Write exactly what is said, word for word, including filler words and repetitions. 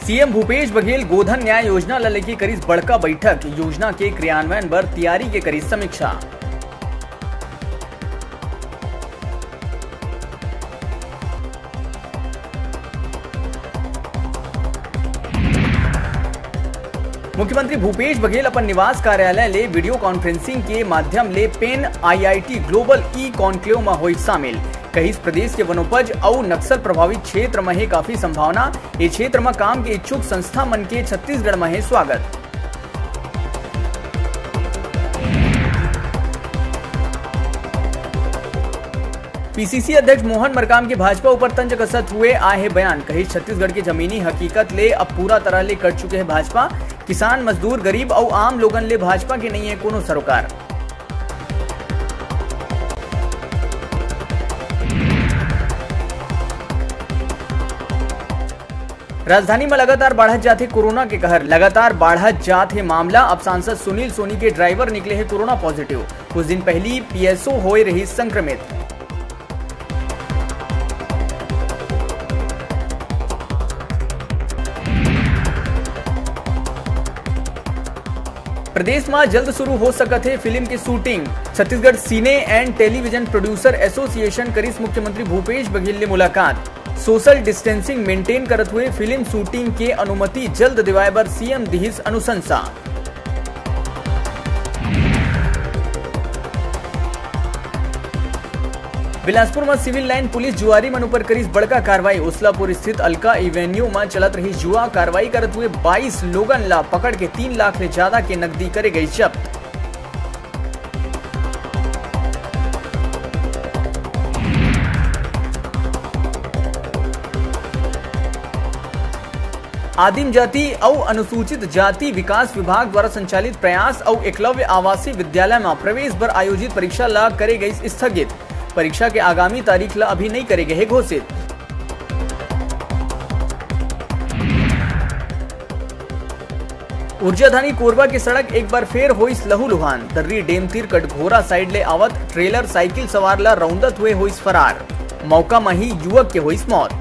CM Bhupesh Baghel गोधन न्याय योजना ल लेके करिस बड़का बैठक, योजना के क्रियान्वयन बर तैयारी के करिस समीक्षा। मुख्यमंत्री भूपेश बघेल अपन निवास कार्यालय ले वीडियो कॉन्फ्रेंसिंग के माध्यम ले pan IIT global e conclave म होई शामिल। कहिस, प्रदेश के वनोपज अउ नक्सल प्रभावित क्षेत्र म हे काफी संभावना। ए क्षेत्र म काम के इच्छुक संस्था मन के छत्तीसगढ़ म हे स्वागत। पीसीसी अध्यक्ष मोहन मरकाम के भाजपा ऊपर तंज कसत हुए आए हे बयान। कहिस, छत्तीसगढ़ के जमीनी हकीकत ले अब पूरा तरह ले कट चुके हे भाजपा। किसान, मजदूर, गरीब अउ आम लोगन ले भाजपा के नइ हे कोनो सरोकार। राजधानी म लगातार बाढ़त जात हे कोरोना के कहर। लगातार बाढ़त जात हे मामला। अब सांसद सुनील सोनी के ड्राइवर निकले हे कोरोना पॉजिटिव। कुछ दिन पहिली पीएसओ होए रहिस संक्रमित। प्रदेश म जल्द शुरू हो सकत हे फिल्म के shooting. Chhattisgarh cine and television producer association करिस मुख्यमंत्री भूपेश बघेल ले मुलाकात। सोशल डिस्टेंसिंग मेंटेन करत हुए फिल्म शूटिंग के अनुमति जल्द दिवाए बर सीएम दिहिस अनुशंसा। बिलासपुर म सिविल लाइन पुलिस जुआरी मन ऊपर करिस बड़का कार्रवाई। उसलापुर स्थित अलका एवेन्यू म चलत रहिस जुआ। कार्रवाई करत हुए बाईस लोगन ला पकड़ के तीन लाख ले ज्यादा के नकदी करे गई जब्त। आदिम जाति अउ अनुसूचित जाति विकास विभाग द्वारा संचालित प्रयास अउ एकलव्य आवासीय विद्यालय म प्रवेश बर आयोजित परीक्षा ला करे गई स्थगित। परीक्षा के आगामी तारीख ला अभी नइ करे गए हे घोषित। ऊर्जाधानी कोरबा के सड़क एक बार फेर होइस लहूलुहान। दर्री डेम तीर कटघोरा साइड ले आवत ट्रेलर साइकिल सवार ला रौंदत हुए होइस फरार। मौका म ही युवक के होइस मौत।